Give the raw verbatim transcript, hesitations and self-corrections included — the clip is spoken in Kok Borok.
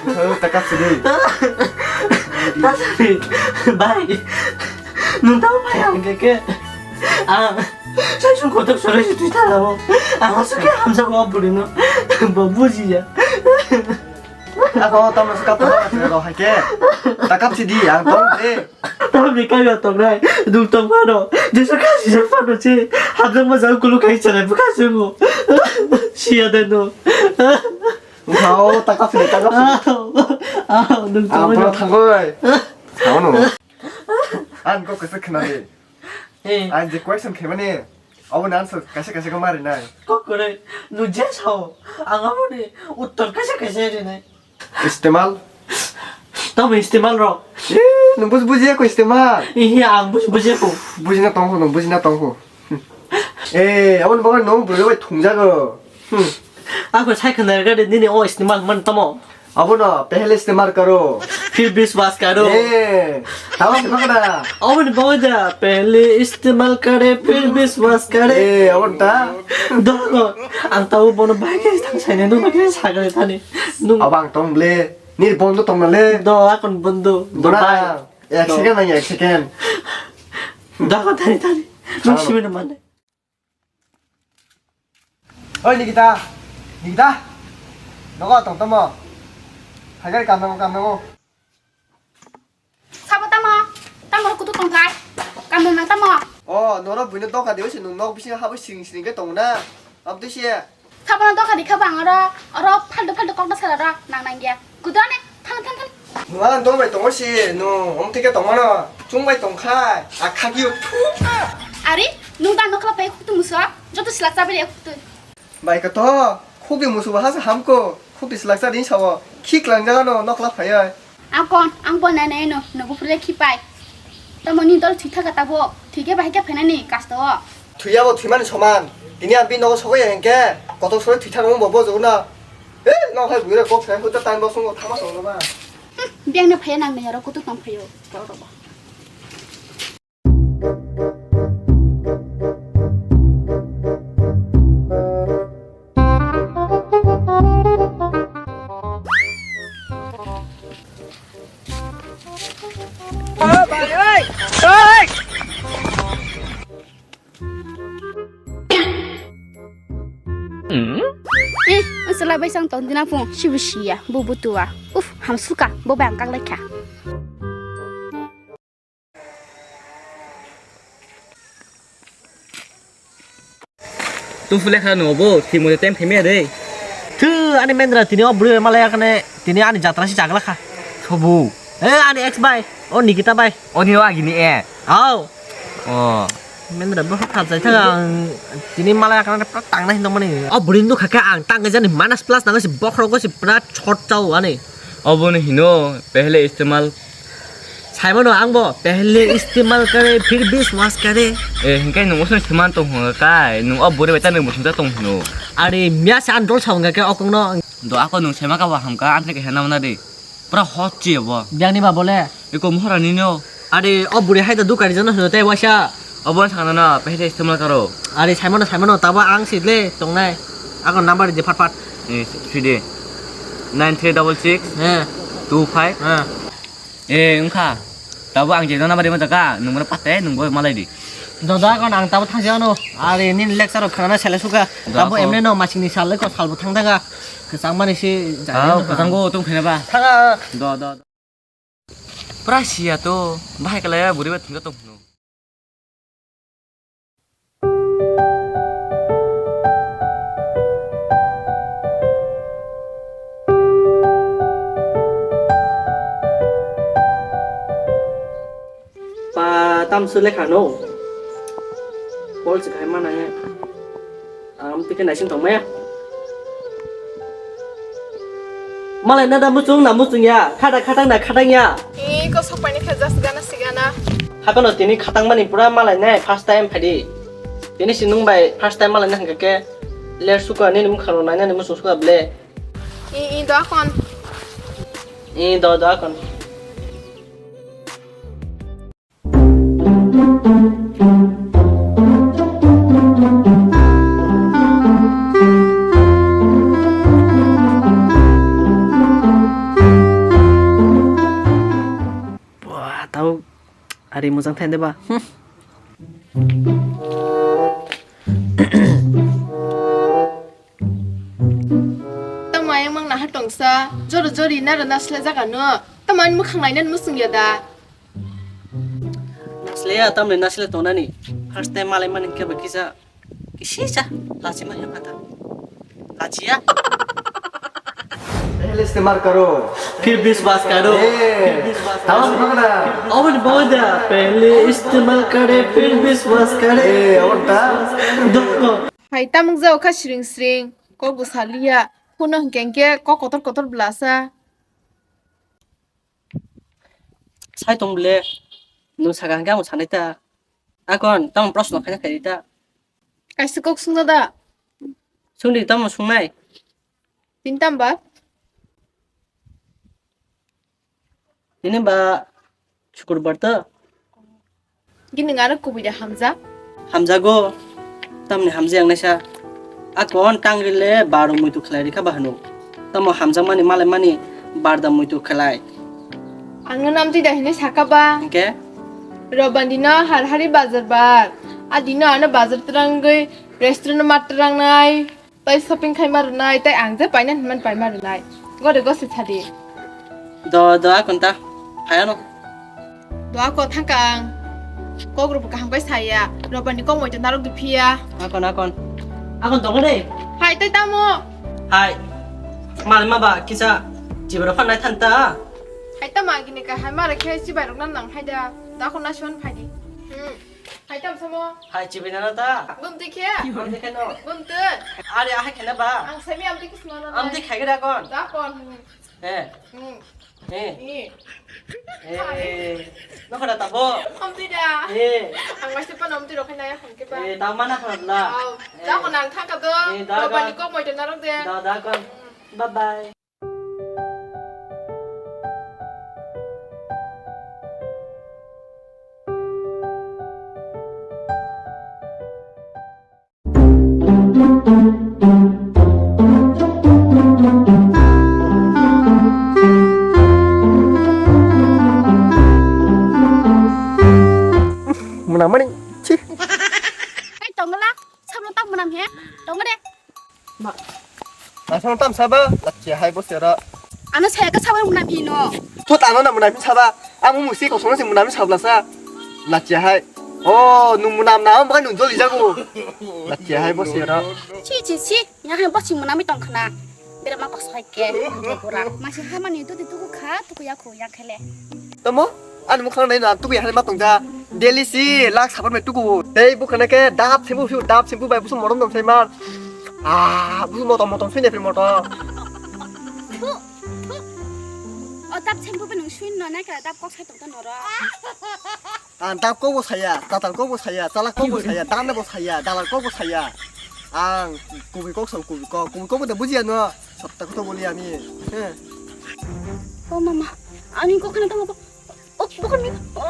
Bwtharo ta kapsidi. Tasari, bai. Nwng tamo phai ang khe khe. Ang saisung kotok sorai si twi thala bo. Ang aswk khe hamjago o bwrwino. Bo bujiya. Ako tamo se kapta rok hai khe. Ta kapsidi ang tong de. Tamo bikar ya tong nai. Duk tong phano. Jesu kasi jak phano se. Hamjakma jak kulu kai chalai bwkha sungo. Siya de no. Wngkha o, ta kapsidi, ta kapsidi. Aw, aw, nwng tongwi Ang pura no. Thangoi. Thangno. Ang kok kisa khna di. Hey. Ang je question khaimani, abo ni answer kaisa kaisa khe ma rinai. Kok kwrwi, nwng je sao, ang abo ni uttor kaisa kaisa rinai. Istemal. Tamo istemal rok. Eh, nwng bus bujiya ko istemal. Ihi, ang bus bujiya ko. Bujina tong ho, nwng bujina tong ho. Eh, aboni bagwi nwng bwrwi bai thumjago. Hmm. Ako sai khna rwgadi nini o istemal man tamo. Abono pehle istemal karo. Phir bishwas karo. Eh, tamo se bagda. Aboni bagwi da pehle istemal kare, phir bishwas kare. Eh, abon ta. Dogo, ang tamo bono bai khe thang saine nwng khe sagre thani. Nwng Abang tong ble. Nir bondo tong na le. Do, akon bondo. Do Dona. Bai. Ek Do. Second nang, ek second. Dogo thani thani. Nwng Ano. Sibino mane. Oi, Nikita! Nikita! Nogo tong tamo? Hagar kam nango, kam nango. Sabo tamo? Tamo rok kutu tongkai? Kam nang tamo? O, norok buino doka de, oi se nwng nok bisingo habwi sring sring khe tongo na. Abdui se. Sabono doka rikha bang oro, oro faltu faltu kokno sara ro, nang nang ya. Kudane, than, than, than. Nwng ang dol bai tongo si, nwng omo thike tongmano, chwng bai tongkha, a khagio, phu. Ari, nwng da nokla pai khuktu muso, joto silak chabai ya khuktu. Bai kato, khukti muso bo hasa hamko, khukti silak cha din sao, khik lang jaga no nokla phai ai. Ang kon, ang bo nai nai no, nogo phule khipai. Tamo ni dol thwi thaka tabo, thwi khe bahai khe phainani kasto o. Thwi abo thwimani soman. Tini ang bini nogo sogwi ya hinkhe, kotor sogwi thwi thangma bo bo jogo na. Eh, no hai buira kok sai huta time bo sungo thama songo ba. Hmm, biang ne phaya nang ne aro kutuk tong phayo. Borok rok bo. Eh, selai bai sang tong dina phung, sibo siya, bubu tua. Uf, hamsuka, bo bai ang kak lekha. Tung phule kha no bo, thimo de tem phime de. Thu, ani mendra tini o bwrwi malaya kane, tini ani jatra si chagla kha. Sobu. Eh, ani ex bai, o Nikita bai. Oni o agini e. Hao. O. Mendra bo kha jai thaga ang tini malaya kane pra tangna hin dongmani. O bwrwi nukha khe ang tang jani minus plus nang si bokhro go si pra chot chao ani. Obo no hino pehle istemal. Saimano ang bo pehle istemal kare phir bishwas kare. Eh, hinkhe nwng osno siman tong hwnga kai, nwng o bwrwi bai ta nwng bwswngsa tong hwno. Are mia se ang dol sa hwnga khe okongno. Do ako nwng sema ka bo hamka, ang theke hena mana de. Pura hot chi bo. Biang ni ba bole. Eko mohra ni no. Are o bwrwi hai da dukari jano hwno tei waisa. Obo sakno no, pehle istemal karo. Are saimano, saimano, tabo ang si le tongnai. Ako number di phat phat. Eh, sidi. Nine three double six, eh, two five. Eh. Eh, wngkha. Tabo ang je number di ma jaka, nwng bono patte, nwng bo malai di. Dodo, ako ang tabo thangsi ano. Are nini lecture rok khana sele suka. Dodo, tabo ako emne no masing ni sal ko salbo thang daga. Kwchang mani si jai. Ah, no kwchang go tong khena ba. Thanga. Do, do, do. Pura siya to, bahai kalaya buri ba thungka tong hwno. Pa, tamsu lekha no. Call se khai mana he. Ang tike naising tongmaya. Malai na da muchung na muchung ya, khada khatang na khatang ya. Ih, ko sok paini khe jas gana sigana. Hakono tini khatang mani pura malai nai first time phadi. Tini si nung bai first time malai na hingka ke ler suka nini mukha rok nai nani muchung suka ble. Ih, ih, do akon. Ih, do, do akon. Jang thai de ba. Hmm. Tamo ayang mang naha tongsa, joro jori naro nasle jaga no. Tamo ani mukhang nainani muchung ya da. Nasle ya, tamni nasle tongnani. First time malai mani khe ba kisa, kisisa, lachi ma ya kata. Lachi ya. पहले इस्तेमाल करो। फिर विश्वास करो। ए, फिर विश्वास करो। Tamam, tamam da. Oben boy da, पहले इस्तेमाल करे, फिर विश्वास करे। ए, oben da. Dokko. Hai tamung jao kha sring sring, kok bo saliya, huno hwnkhe hwnkhe kok kotor kotor blasa. Sai tong ble, nwng saka hwnkhe ang sanai ta. Akon, tamo proshno khaina khaidi ta. Kaisa kok sungna da? Sungdi, tamo sungnai? Tini tam ba? Tini ba Sukurbar to? Gini ngaro kubui da hamjak? Hamjago. Tamni hamjak ang naisa. Akon tangri le baro muitu khlai rikha ba hwno. Tamo hamjakmani malai mani barda muitu khlai. Ang no namtwi da hinwi saka ba. Hwnkhe? Roban dino har hari bazar bar. A dino ano bazar twrangwi restaurant ma twrangnai. Tai shopping khai ma rwnai, tai ang je paina hinman pai ma rwnai. Gode gose sadi. Do, do, akon ta. Phai ano. Do ako thangka ang. Kok rwbo kaham kai saya. Roban ni kok moito narok di phiya. Akon, akon. Akon tongo de. Hai, tai tamo. Hai. Mal ma ba kisa chibai rok phan nai than ta. Hai tamo agini ka hai mara khe chibai rok nan nang hai da. Do ako na son phai di. Hmm. Hai tam samo. Hai chibai nana ta. Bum tikhe. Bum tikhe no. Bum tu. Are ahai khena ba. Ang sami am tikhe sima na. Am tik khai gra kon. Da kon. Eh. Hmm. Eh. Ni. Eh. No khada ta bo. Am ti da. Eh. Ang masti pa nom ti rokhe na ya kham ke ba. Eh, ta mana khana la. Au. Da kon ang thang ka do. Eh, da kon. Baba ni kok moi to narok de. Da, da kon. Hmm. Bye bye. Mwnamani, chi. Hai, tongla, sabno tak mwnam he, tongde. Ma. Asal tam saba, lachia hai bosero. Ano saya ka saba muna phi no. Thot ano na muna phi saba. Amu musi kosong si muna phi sabla sa. Lachia hai. Oh, nung muna na am bai nung joli jago. Lachia hai bosero. Chi chi chi, ya hai bosi muna mi tong khna. Bera ma kosai ke. Pura. Masi hamani tu tu ku kha, tu ku ya ku ya khele. Tamo? Ani mukhang nai na tuku ya hai ma tongja. Daily si lak saban bai tuku. Tei bukhana ke dap sembu fiu dap sembu bai busu motom dong sai man. Ah, busu motom motom sui ne pri motom. Thu, thu. O dap sembu bai nung sui no nai kara dap kok sai tong ta noro. Ah, dap kok bo saya, tatal kok bo saya, chalak kok bo saya, dana bo saya, dalal kok bo saya. Ang kubui kok sam kubui kok, kubui kok bo de bujiya no. Sabta kotha boli ami. He. O mama, ani kok khana tamo. O, bukan ni. O.